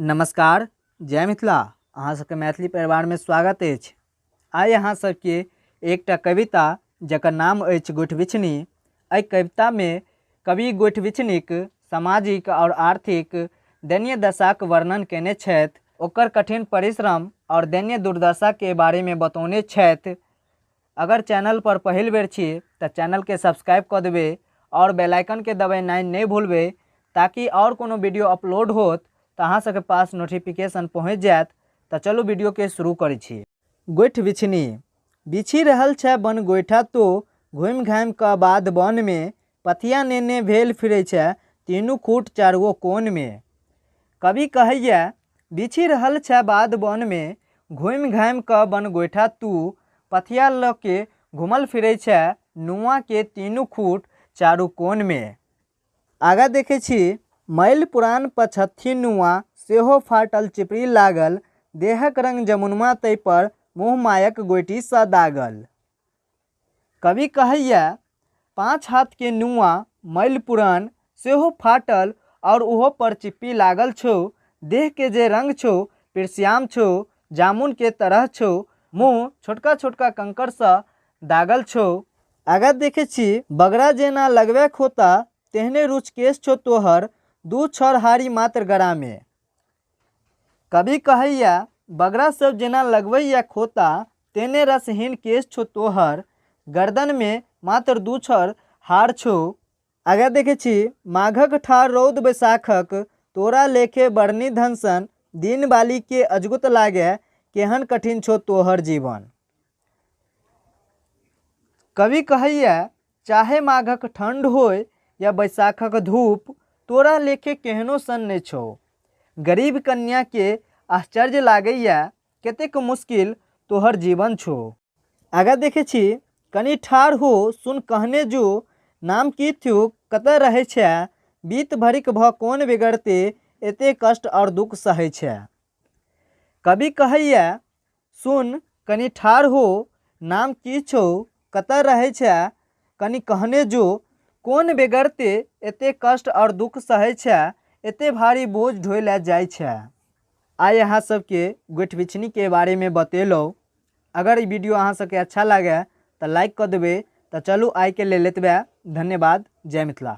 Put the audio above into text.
नमस्कार, जय मिथिला। अहाँ सबके मैथिली परिवारमे स्वागत अछि। आइ अहाँ सबके एकटा कविता जकर नाम अछि गोठबिछनी। एहि कवितामे कवि गोठबिछनीक सामाजिक आओर आर्थिक दयनीय दशाक वर्णन कयने छथि, ओकर कठिन परिश्रम आओर दयनीय दुर्दशाके बारेमे बतौने छथि। अगर चैनल पर पहिल बेर छी तऽ चैनलके सब्सक्राइब कऽ देबै आओर बेल आइकनके दबेनाइ नहि भूलबै, ताकि आओर कोनो वीडियो अपलोड होत तऽ अहाँ सबके पास नोटिफिकेशन पहुँच जायत। तऽ चलू वीडियोके शुरू करै छी। गोठि बिछनी बिछि रहल छै बन गोइठा तो घुमि घामि कऽ बाध बनमे, पथिया नेने भेल फिरै छै तीनू खूट चारुओ कोनमे। कवि कहैए, बिछि रहल छै बाध बनमे, घुमि घामि कऽ बन गोइठा तू, पथिया लऽ के घुमल फिरै छै नुआके तीनू खूट चारू कोनमे। आगाँ देखै छी, मैल पुरान पछत्थी नुआ सेहो फाटल चिपरी लागल, देहक रंग जमुनमा तैपर मुँह मायक गोइठीसँ दागल। कवि कहैए, पाँच हाथके नुआ मैल पुरान सेहो फाटल आओर ओहो पर चिप्पी लागल छौ, देहके जे रंग छौ पिरसियाम छौ, जामुनके तरह छौ, मुँह छोटका छोटका कंकड़सँ दागल छौ। आगाँ देखै छी, बगरा जेना लगबै खोता तेहने रुचकेश छौ तोहर, दू छड़ हारी मात्र गरामे। कवि कहैए, बगरा सब जेना लगबैए खोता तेहने रसहीन केश छौ तोहर, गर्दनमे मात्र दू छड़ हार छौ। आगाँ देखै छी, माघक ठाढ़ रौद बैसाखक तोरा लेखे बरनी धनसन, दिन बालीके अजगुत लागै केहन कठिन छौ तोहर जीवन। कवि कहैए, चाहे माघक ठण्ड होय या बैसाखक धूप, तोरा लेखे केहनो सन नहि छौ। गरीब कन्याके आश्चर्य लागैए कतेक मुश्किल तोहर जीवन छौ। आगाँ देखै छी, कनि ठाढ़ हो सुन कहने जो, नाम की थ्यूक कतऽ रहै छै, बीत भरिक भऽ कोन बेगरते एते कष्ट आओर दुःख सहै छै। कवि कहैए, सुन कनि ठाढ़ हो, नाम की छौ, कतऽ रहै छै, कनि कहने जो, कोन बेगरते एते कष्ट आओर दुःख सहै छै, एते भारी बोझ ढोइ लए जाइ छै। आइ अहाँ सबके गोठबिछनीके बारेमे बतेलहुँ। अगर ई वीडियो अहाँ सबके अच्छा लागै तऽ लाइक कऽ देबै। तऽ चलू आइके लेल एतबे। धन्यवाद। जय मिथिला।